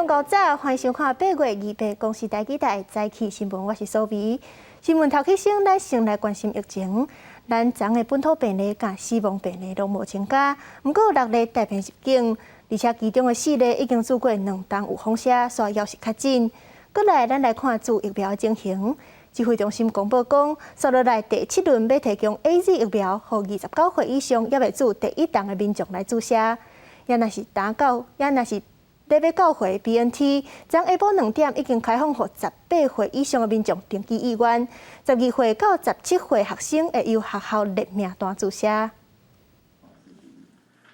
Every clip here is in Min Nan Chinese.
上較早，歡迎收看8月28公視台語台早起新聞，我是蘇美。新聞頭起先，咱先來關心疫情。咱昨的本土病例佮死亡病例攏無增加，毋過有六例帶病入境，而且其中的四例已經注過兩針預防射，所以猶是確診。過來，咱來看注疫苗的情形。指揮中心公布講，紲落來第七輪欲提供 AZ 疫苗，予29歲以上猶未注第一針的民眾來注射。也若是打到，也若是咧欲繳回 BNT，昨下晡2點已經開放予18歲以上的民眾登記意願，12歲到17歲學生會由學校列名單注射。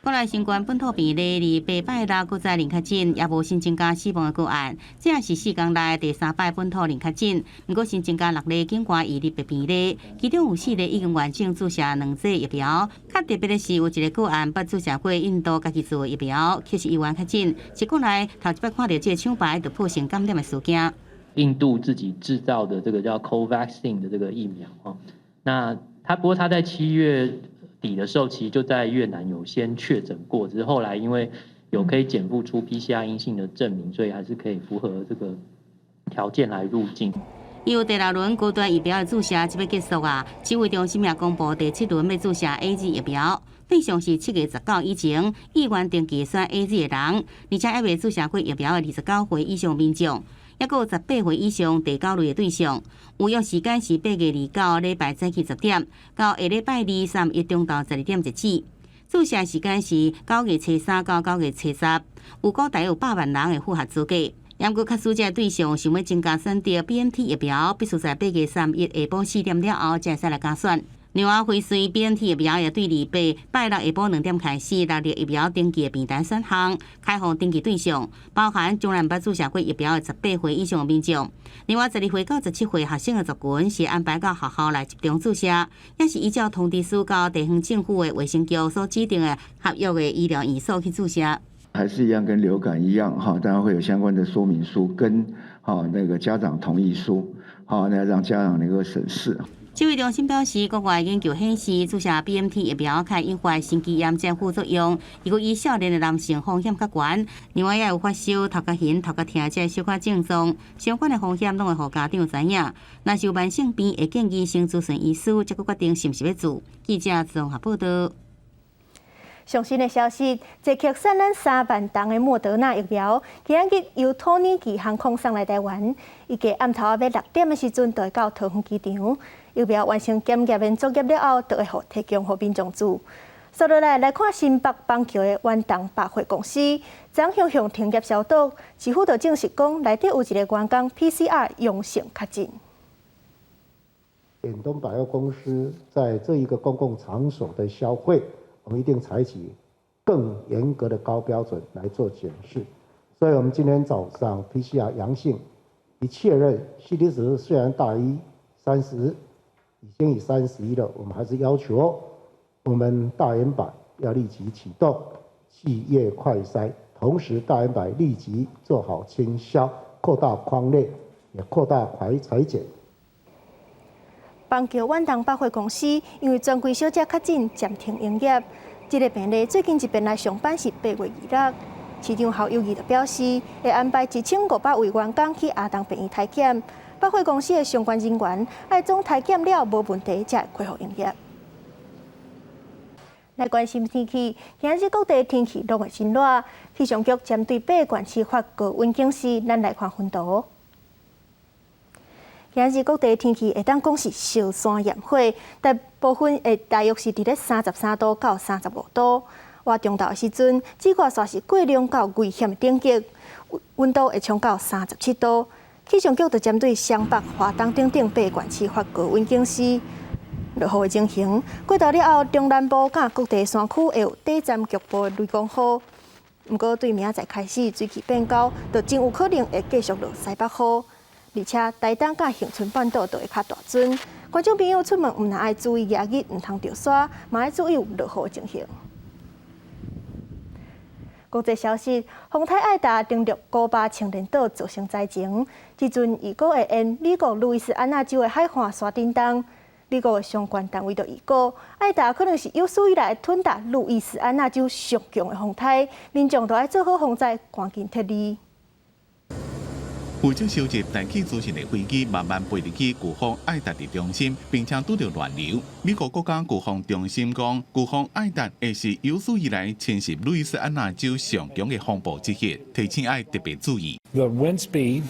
國內新冠本土病例28拜六閣再零確診，也無新增加死亡的個案。這也是4工內第三擺本土零確診。毋過新增加六例境外移入的病例，其中有四例已經完整注射兩劑疫苗。較特別的是，有一個個案捌注射過印度家己做的疫苗，卻是猶原確診，是國內頭一擺看著這個廠牌突破性感染的事件。印度自己製造的這個叫 Covaxin 的這個疫苗，那他不過他在7月底的時候，其實就在越南有先確診過，只是後來因為有可以檢附出 PCR 陰性的證明，所以還是可以符合這個條件來入境。由第六輪高端疫苗的注射這欲結束啊，指揮中心也公布第七輪欲注射 AZ 疫苗，對象是7月19以前意願登記選 AZ 的人，而且猶未注射過疫苗的29歲以上民眾，抑閣有18歲以上第九類的對象。預約時間是8月29禮拜早起10點，到下禮拜二31中晝12點截止。注射時間是9月初3到9月初10，預估大約有100萬人會符合資格。毋過，確實這個對象想欲增加選擇 BNT 疫苗，必須在8月31下晡4點了後才會使來加選。另外，輝瑞 BNT 疫苗也對28拜六下晡2點開始納入疫苗登記的病單選項，開放登記對象，包含從來毋捌注射過疫苗的十八歲以上的民眾。另外，12歲到17歲學生的族群是安排到學校來集中注射，也是依照通知書到地方政府的衛生局所指定的合約的醫療院所去注射。還是一樣，跟流感一樣，哈，當然會有相關的說明書跟哈那個家長同意書，好，那讓家長能夠審視。指揮中心表示，國外研究顯示，注射 BNT 疫苗可引發心肌炎這副作用，如果以少年的男性風險較懸。另外，也有發燒、頭殼眩、頭殼疼這小可症狀，相關的風險攏會予家長知影。若是有慢性病，會建議先諮詢醫師，才閣決定是毋是欲注。記者綜合報道。上新的消息，捷克送咱3萬筒的莫德納疫苗，今仔日由土耳其航空送來台灣，預計暗頭仔欲6點的時陣就會到桃園機場。疫苗完成檢驗的作業了後，就會予提供予民眾注。紲落來來看新北板橋的遠東百貨公司，昨向向停業消毒，市府就證實講，內底有一個員工 PCR 陽性確診。遠東百貨公司在這一個公共場所的消費，我們一定採取更嚴格的高標準來做檢視，所以我們今天早上 PCR 陽性，一確認 CT 值雖然大於30，已經以31了，我們還是要求我們大遠百要立即啟動企業快篩，同時大遠百立即做好清消，擴大匡列，也擴大排採檢。板橋遠東百貨公司因為專櫃小姐確診，暫停營業。這個病例最近一遍來上班是8月26，市長侯友宜就表示，會安排1500位員工去阿東病院篩檢。百貨公司的相關人員愛總篩檢了無問題，才會恢復營業。來關心天氣，今日各地天氣攏會真熱。氣象局針對八個縣市發高溫警示，咱來看分圖。今日各地天氣會當講是燒山炎火，大部分會大約是佇咧33度到35度。倚中晝的時陣，紫外線是過量到危險的等級，溫度會衝到37度。氣象局就針對雙北、花東等等八縣市發高溫警示。落雨的情形，過晝了後，中南部佮各地山區會有短暫局部的雷公雨。毋過對明仔載開始，水汽變厚，就真有可能會繼續落西北雨。而且台東佮恆春半島就會較大陣。觀眾朋友出門毋但愛注意遮日，毋通著沙，嘛愛注意有落雨的情形。國際消息：風颱愛達登陸古巴青年島造成災情，這陣預估會沿美國路易斯安那州的海岸線振動。美國的相關單位就預估，愛達可能是有史以來吞達路易斯安那州上強的風颱，民眾都愛做好防災，趕緊撤離。負責收集大氣資訊的飛機慢慢飛入去颶風艾達的中心，並且拄著亂流。美國國家颶風中心講，颶風艾達會是有史以來侵襲路易斯安那州上強的風暴之一，提醒愛特別注意。 The wind speed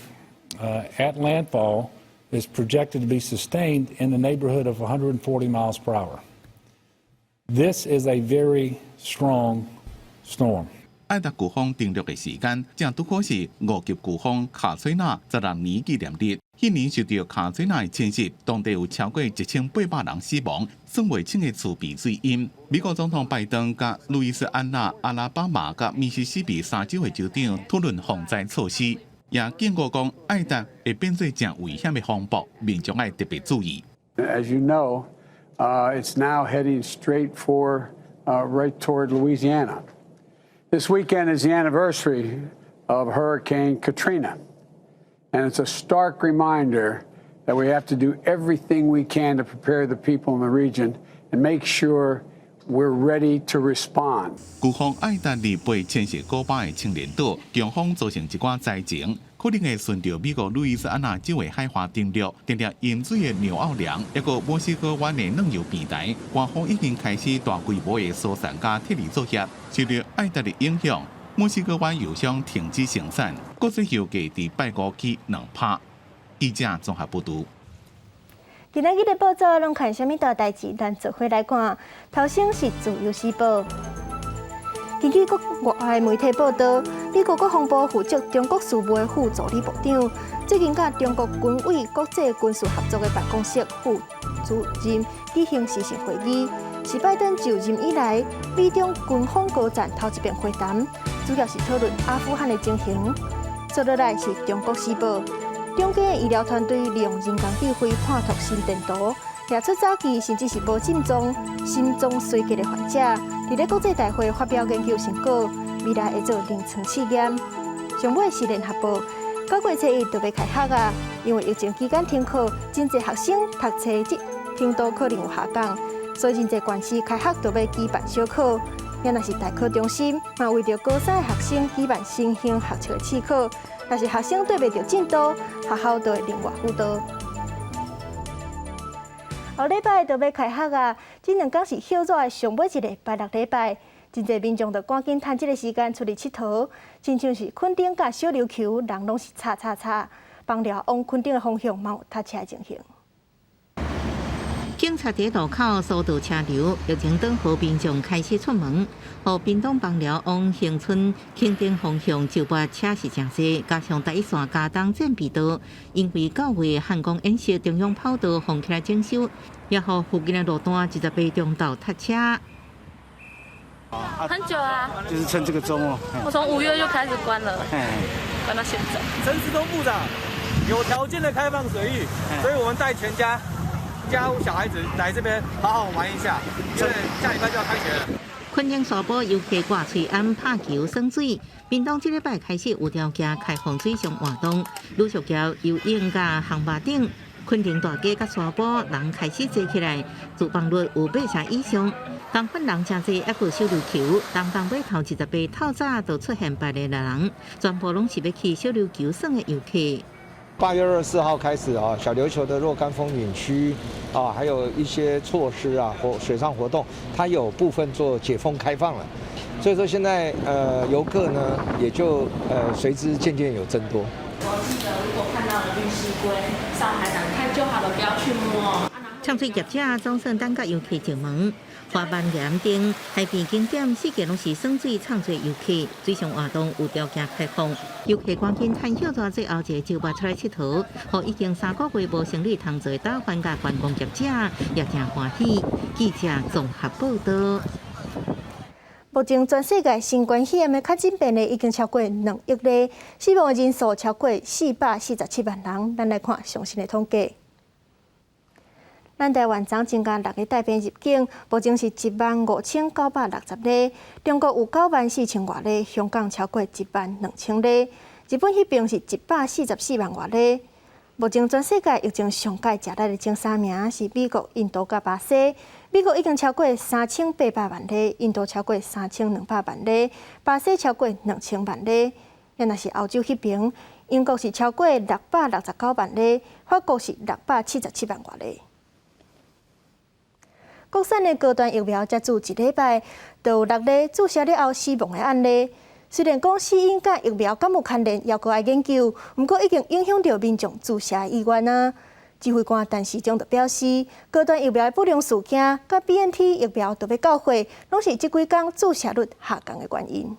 at landfall is projected to be sustained in the neighborhood of 140 miles per hour. This is a very strong storm. 艾達颶風登陸的時間，正拄好是五級颶風卡崔娜16年紀念日。彼年受著卡崔娜的侵襲，當地有超過1800人死亡，算袂清的厝被水淹。美國總統拜登佮路易斯安那、阿拉巴馬佮密西西比三州的州長討論防災措施，也警告講艾達會變做誠危險的風暴，民眾愛特別注意。 As you know, it's now heading straight for right toward Louisiana. This weekend is the anniversary of Hurricane Katrina, and it's a stark reminder that we have to do everything we can to prepare the people in the region and make sure we're ready to respond. 颶風艾達禮拜侵襲古巴的青年島，強風造成一寡災情，可能會順著美國路易斯安那州的海岸登陸，定定淹水的紐奧良，抑閣墨西哥灣的冷油平台，官方已經開始大規模的疏散佮撤離作業。受著艾達的影響，墨西哥灣油商停止生產，國際油價佇拜五起2%。記者綜合報導。今仔日的報紙攏看啥物大代誌？咱做伙來看。頭先是《自由時報》。根據國外媒體報道，美國國防部負責中國事務的副助理部長，最近佮中國軍委國際軍事合作的辦公室副主任舉行視訊會議，是拜登就任以來美中軍方高層頭一遍會談，主要是討論阿富汗的情形。接落來是《中國時報》。中間的醫療團隊利用人工智慧判讀心電圖，掠出早期甚至是無症狀心臟衰竭的患者，佇咧國際大會發表研究成果，未來會做臨床試驗。上尾是聯合報，9月初1就欲開學啊，因為疫情期間停課，真濟學生讀冊這程度可能有下降，所以真濟縣市開學就欲舉辦小考。也若是大考中心，嘛為著高三的學生舉辦新興學測的試考，若是學生對袂著進度，學校就會另外輔導。後禮拜就欲開學啊！這兩工是歇熱的上尾一個拜六禮拜，真濟民眾就趕緊趁這個時間出去𨑨迌，親像是墾丁佮小琉球，人攏是吵吵吵，枋寮往墾丁的方向嘛有塞車的情形。警察佇路口疏導車流，疫情轉好，民眾開始出門。予屏東枋寮往恆春、墾丁方向就泊車是誠濟，加上台一線佳冬戰備道，因為9月漢光演習中央跑道封起來整修，也予附近的路段28鐘頭塞車。很久啊，就是趁這個週末。我從5月就開始關了，關到現在。陳時中部長有條件的開放水域，所以我們帶全家加小孩子來這邊好好玩一下，因為下禮拜就要開學了。墾丁沙埔遊客掛喙罨拍球耍水，屏東這禮拜開始有條件開放水上活動，呂速橋游泳佮航馬頂，墾丁大街佮沙埔人開始濟起來，住房率有八成以上。仝款人誠濟，猶閣小琉球，東港碼頭28透早就出現排隊的人，全部攏是欲去小琉球耍的遊客。8月24號開始啊，小琉球的若干風景區啊，還有一些措施啊，或水上活動，它有部分做解封開放了，所以說現在遊客呢也就隨之漸漸有增多。我記得如果看到了綠蠵龜上海灘看就好了，不要去摸。唱水業者總算等甲遊客進門。花斑岩頂海邊景點四界攏是耍水暢醉遊客，水上活動有條件開放，遊客趕緊趁歇熱最後一個週末出來𨑨迌，予已經3個月無生意通做的島販佮觀光業者也誠歡喜。記者綜合報道。目前全世界新冠肺炎的確診病例已經超過2億例，死亡人數超過447萬人。咱來看上新的統計。咱台灣昨增加六个帶病入境，目前是15,960例。中國有9萬4千外例，香港超過1萬2千例，日本彼邊是144萬外例。目前全世界疫情上蓋食力的前三名是美國、印度佮巴西。美國已經超過3800萬例，印度超過3200萬例，巴西超過2000萬例。若是歐洲彼邊，英國是超過669萬例，法國是677萬外例。國產的高端疫苗才注一禮拜，就有六例注射了後死亡的案例。雖然講死因佮疫苗敢有牽連，猶閣愛研究，毋過已經影響著民眾注射意願啊。指揮官陳時中就表示，高端疫苗的不良事件，佮 BNT 疫苗著欲到貨，攏是這幾工注射率下降的原因。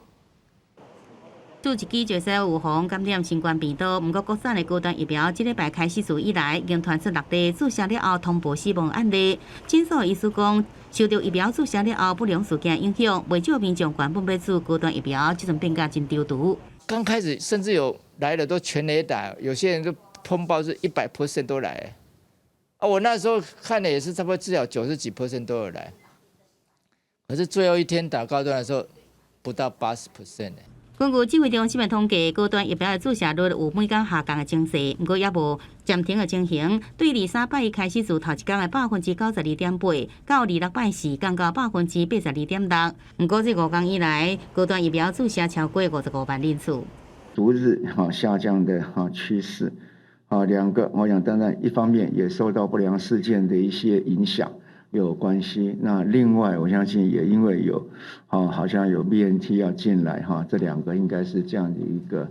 注一劑就會使預防感染新冠病毒，毋過國產的高端疫苗，這禮拜開始做以來，已經傳出六例注射了後通報死亡案例。診所醫師講，受著疫苗注射了後不良事件影響，袂少民眾原本欲注高端疫苗，這陣變甲真躊躇。剛開始甚至有來了都全壘打，有些人就通報是100% 都來。啊，我那時候看的也是差不多至少90幾 percent 都有來，可是最後一天打高端的時候，不到80%。根據指揮中心的統計，高端疫苗的注射率有每工下降的情勢，毋過猶無暫停的情形。對23拜一開始注頭一工的92.8%，到26拜四降到82.6%。毋過這5工以來，高端疫苗注射超過55萬人次。逐日哈下降的哈趨勢，啊兩個，我想當然一方面也受到不良事件的一些影響有關係，那另外我相信也因為有，好像有 BNT 要進來哈，這兩個應該是這樣的一個，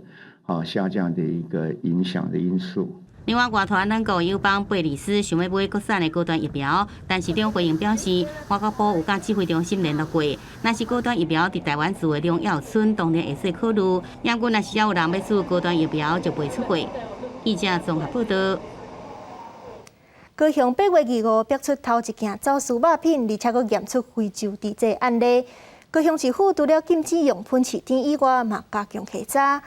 下降的一個影響的因素。另外，外團咱國友邦貝里斯想欲買國產的高端疫苗，陳時中回應表示，外交部有佮指揮中心聯絡過，若是高端疫苗佇台灣製的量猶有賰，當然會使考慮。毋過若是猶有人欲注高端疫苗，就袂出貨。記者綜合報道。高雄8月25逼出頭一件走私肉品，而且閣驗出非洲豬的案例。高雄市府除了禁止用噴飼豬以外，嘛加強稽查。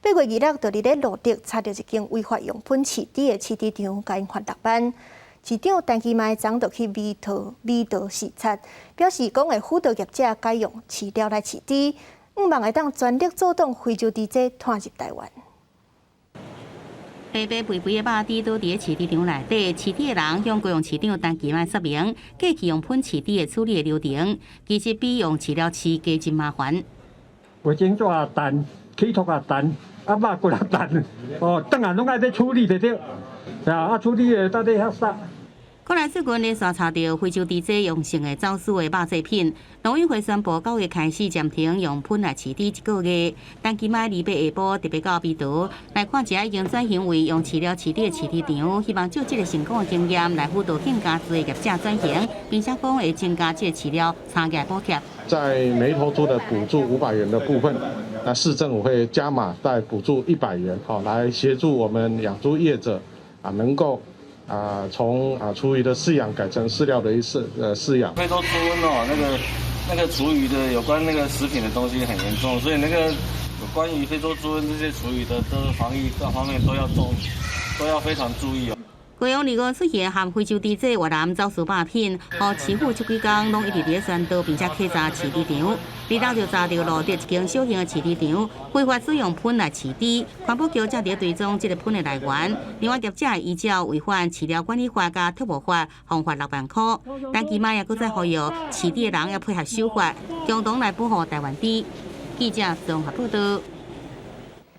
8月26就佇咧蘆竹查著一間違法用噴飼豬的飼豬場，共𪜶罰6萬。市長陳其邁昨就去美桃視察，表示講會輔導業者改用飼料來飼豬，向望會當全力阻擋非洲豬隻拖入台灣。白白肥肥的肉豬倒佇咧飼豬場內底，飼豬的人向高雄市長陳其邁說明，過去用噴飼豬的處理的流程，其實比用飼料飼加真麻煩。衛生紙也重，起托也重，啊肉骨也重，哦，轉來攏愛欲處理就對，啊處理的到底遐殺。過來最近連續查著非洲豬隻陽性的走私的肉製品，農委會宣布9月開始暫停用噴來飼豬一個月。陳其邁28下晡特別到美桃來看一下已經轉型為用飼料飼豬的飼豬場，希望藉這個成功的經驗來輔導更加濟業者轉型，並且講會增加這個飼料差價補貼。在每頭豬的補助500元的部分，那市政府會加碼再補助100元，好來協助我們養豬業者啊能夠。啊，從啊廚餘的飼養改成飼料的一飼養。非洲豬瘟哦，那個廚餘的有關那個食品的東西很嚴重，所以那個有關於非洲豬瘟這些廚餘的都防疫各方面都要重，都要非常注意哦。高雄25出現含非洲豬隻越南走私肉品，予市府這幾工攏一直佇咧宣導，並且稽查飼豬場。26就查著蘆竹一間小型的飼豬場，非法使用噴來飼豬，環保局正佇追蹤這個噴的來源。另外業者依照違反飼料管理法佮特務法，予罰6萬箍。陳其邁也閣再呼籲飼豬的人要配合守法，共同來保護台灣豬。記者綜合報道。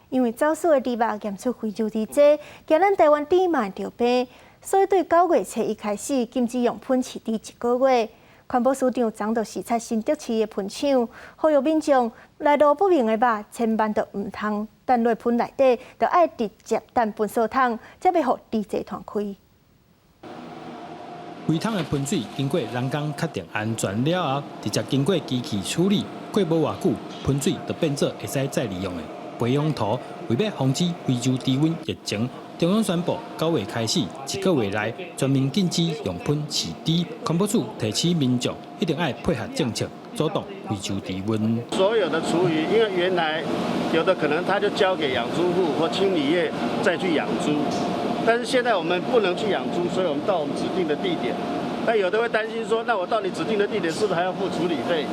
因為走私的豬肉驗出非洲豬隻，驚咱台灣豬嘛會著病，所以對9月初一開始禁止用噴飼豬一個月。環保署長昨就視察新竹市的噴廠，呼籲民眾來路不明的肉，千萬著毋通擲落噴內底，著愛直接擲糞掃桶，才袂予豬隻傳開。規桶的噴水經過人工確定安全了後，直接經過機器處理，過無偌久，噴水就變做會使再利用的培養土。為欲防止非洲豬瘟疫情，中央宣布9月開始一個月內全面禁止用噴飼豬。環保署提醒民眾一定愛配合政策，阻擋非洲豬瘟。所有的廚餘，因為原來有的可能他就交給養豬戶或清理業再去養豬，但是現在我們不能去養豬，所以我們到我們指定的地點。但有的會擔心說，那我到你指定的地點是不是還要付處理費？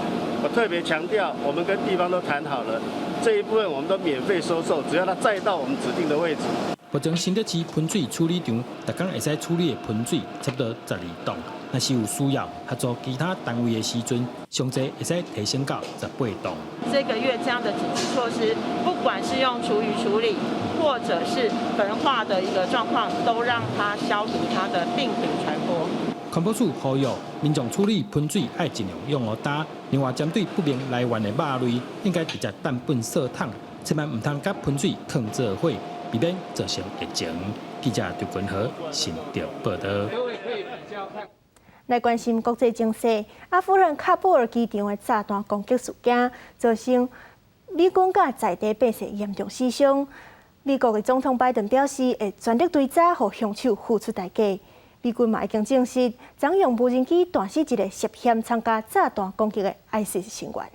我特別強調，我們跟地方都談好了，這一部分我們都免費收受，只要他載到我們指定的位置。目前新竹市噴水處理廠，逐工會使處理的噴水差不多12噸。若是有需要合作其他單位的時陣，上濟會使提升到18噸。這個月這樣的緊急措施，不管是用廚餘處理，或者是焚化的一個狀況，都讓它消除它的病毒傳播。環保署呼籲民眾處理噴水愛盡量用烏焦。另外，針對不明來源的肉類，應該直接擲糞掃桶，千萬毋通佮噴水囥做伙，避免造成疫情。記者劉君和新竹報道。來關心國際情勢，阿富汗喀布爾機場的炸彈攻擊事件，造成美軍佮在地百姓嚴重死傷。美國的總統拜登表示，會全力追查，予兇手付出代價。美軍嘛已經證實，昨用無人機彈死一个涉嫌參加炸彈攻擊的 ISIS 成員。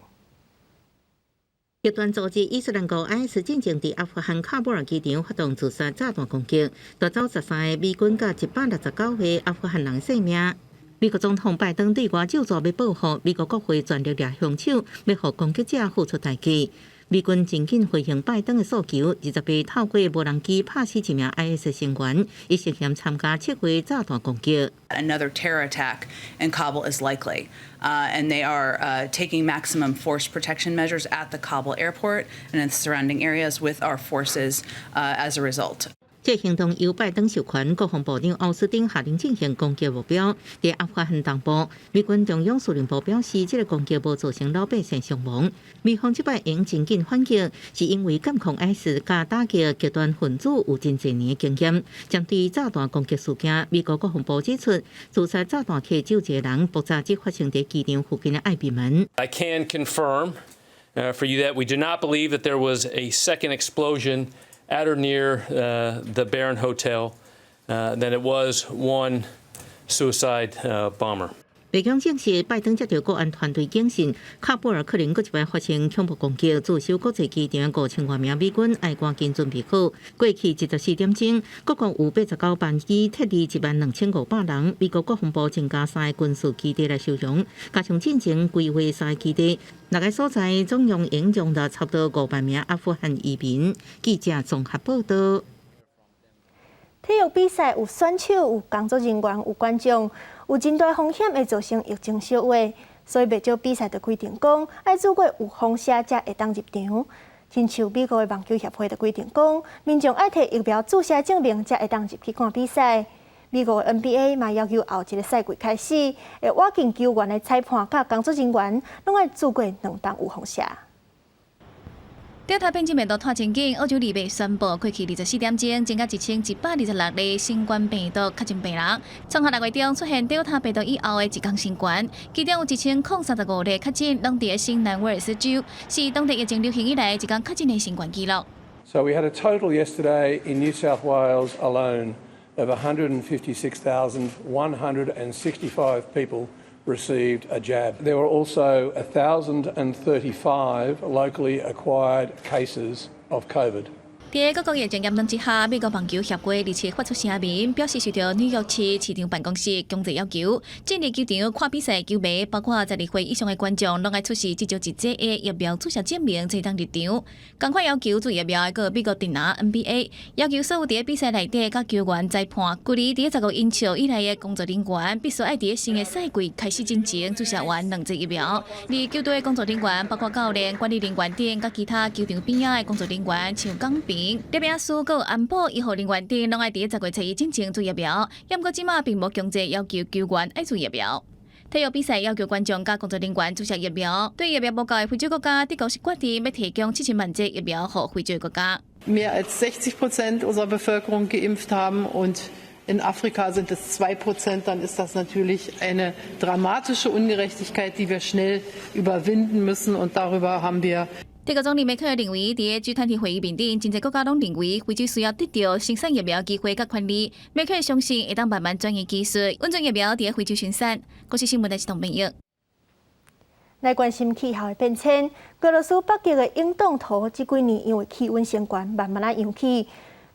極端組織伊斯蘭國 IS 進前佇阿富汗喀布爾機場發動自殺炸彈攻擊，奪走13個美軍佮169個阿富汗人性命。美國總統拜登對外咒詛欲報復，美國國會全力掠兇手，欲予攻擊者付出代價。美軍真緊回應拜登的訴求，28透過無人機拍死一名 IS 成員，伊涉嫌參加策劃炸彈攻擊。 Another terror attack in Kabul is likely, and they are taking maximum force protection measures at the Kabul airport and in the surrounding areas with our forces as a result. 這行動由拜登授權，國防部長奧斯汀下令進行攻擊目標。佇阿富汗東部，美軍中央司令部表示，這個攻擊無造成老百姓傷亡。美方這擺用真緊反擊，是因為監控 IS 佮打擊極端分子有真濟年的經驗。針對炸彈攻擊事件，美國國防部指出，自殺炸彈客只有一個人，爆炸只發生佇機場附近的愛彼門。 I can confirm for you that we do not believe that there was a second explosion at or near the Baron Hotel, that it was one suicide bomber. 白宮證實，拜登接到國安團隊警訊，喀布爾可能閣一擺發生恐怖攻擊，駐守國際機場5000外名美軍愛趕緊準備好。過去24點鐘，各國有89班機撤離12500人。美國國防部增加三个軍事基地來收容，加上進前規劃三個基地，六个所在總共容納差不多5萬名阿富汗移民。記者綜合報道。體育比賽有選手、有工作人員、有觀眾，有真大風險會造成疫情相傳，所以袂少比賽就規定講，愛注過預防射才會當入場。親像美國的網球協會就規定講，民眾愛提疫苗注射證明才會當入去看比賽。美國的 NBA 嘛要求後一个賽季開始，會挖進球員的裁判佮工作人員，攏愛注過兩針預防射。德爾塔變種病毒拖真緊，澳洲禮拜宣布，過去24點鐘增加1126例新冠病毒確診病人。創下6月中出現德爾塔病毒以後的一天新高，其中有1035例確診，攏佇新南威爾斯州，是當地疫情流行以來一天確診的新高紀錄。 So we had a total yesterday in New South Wales alone of 156,165 people received a jab. There were also 1,035 locally acquired cases of COVID. 佇各國疫情嚴重之下，美國棒球協會日前發出聲明，表示受到紐約市市長辦公室強制要求，進入球場看比賽球迷，包括12歲以上的觀眾，攏愛出示至少一劑的疫苗注射證明，才當入場。仝款要求注疫苗的，閣有美國職籃 NBA，要求所有佇比賽內底佮球員、裁判，舊年佇15英尺以內的工作人員，必須愛佇新的賽季開始之前注射完兩劑疫苗。而球隊的工作人員，包括教練、管理人員等，佮其他球場邊仔的工作人員，像崗兵、攝影師、閣有安保醫護人員等，攏愛佇10月初一之前注疫苗。毋過這馬並無強制要求球員愛注疫苗。體育比賽要求觀眾佮工作人員注射疫苗。對疫苗無夠的非洲國家，德國是決定欲提供70萬劑疫苗予非洲國家。 Mehr als 60% unserer Bevölkerung geimpft haben und in Afrika sind es 2%, dann ist das natürlich eine dramatische Ungerechtigkeit, die wir schnell überwinden müssen. Und darüber haben wir 德國總理梅克爾認為，佇 G20 會議面頂，真濟國家攏認為非洲需要得著生產疫苗機會佮權利。梅克爾相信會當慢慢轉移技術，穩準疫苗佇非洲生產。國視新聞台是董編譯。來關心氣候的變遷，俄羅斯北極的永凍土這幾年因為氣溫升懸，慢慢仔溶去。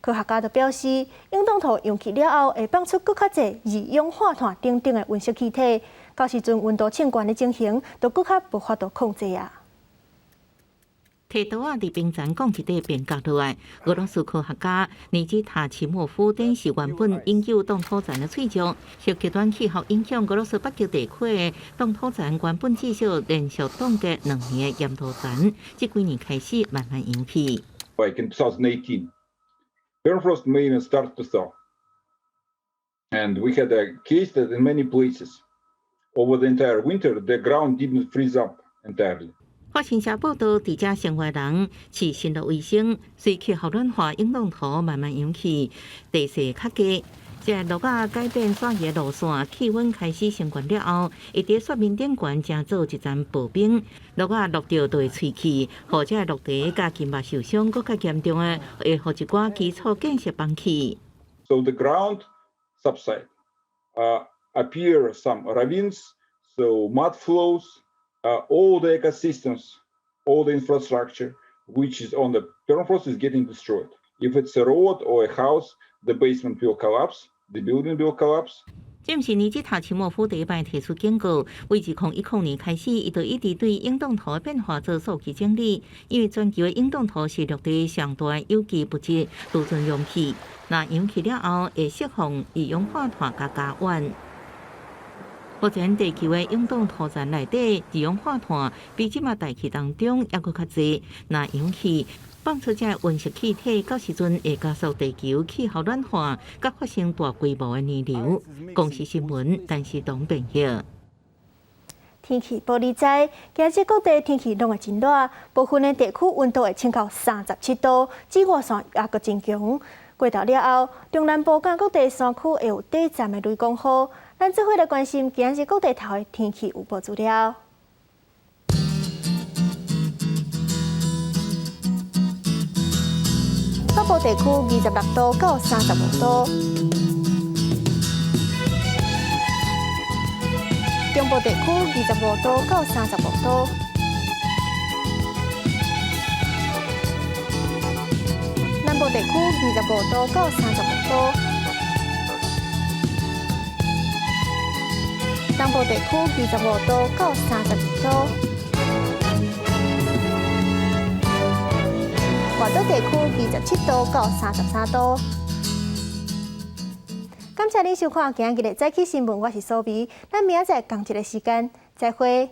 科學家就表示，永凍土溶去了後，會放出閣較濟二氧化碳等等的溫室氣體，到時陣溫度升懸的情形，就閣較無法度控制啊。提刀仔佇冰層降一塊變降落來。俄羅斯科學家尼基塔奇莫夫等是原本研究凍土層的喙石，受極端氣候影響，俄羅斯北極地區的凍土層原本至少連續凍結2年的鹽土層，這幾年開始慢慢融去。 Like in 2018, permafrost may even start to thaw. And we had a case that in many places over the entire winter, the ground didn't freeze up entirely. 法新社報道，佇遮生活人飼新的衛星，隨氣候暖化，永凍土慢慢融去，地勢較低。這落仔改變徙移路線，氣溫開始升懸了後，伊佇雪面頂懸成做一層薄冰，落仔落著就會脆去，予這陸地佮筋肉受傷，閣較嚴重的會予一寡基礎建設崩去。 So the ground subside, appear some ravines, so mud flows. All the ecosystems, all the infrastructure which is on the permafrost is getting destroyed. If it's a road or a house, the basement will collapse, the building will collapse. 這毋是尼基塔奇莫夫第一擺提出警告，為2010年開始，伊就一直對永凍土的變化做數據整理。因為全球的永凍土是陸地上大有機物質儲存容器，若融去了後，會釋放二氧化碳佮甲烷。目前地球的永凍土層內底二氧化碳比這馬大氣當中猶閣較濟，若融去放出這溫室氣體，到時陣會加速地球氣候暖化，佮發生大規模的泥流。公視新聞，陳時東編譯。天氣報你知，今日各地天氣攏會真熱，部分的地區溫度會衝到37度，紫外線也閣真強。過晝了後，中南部佮各地山區會有短暫的雷公雨。咱做伙來關心今日各地頭的天氣預報資料。北部地區26度到35度，中部地區25度到35度，南部地區25度到35度。東部地區25度到32度，外島地區27度到33度。感謝您收看今日的早起新聞，我是蘇美，咱明仔載仝一个時間再會。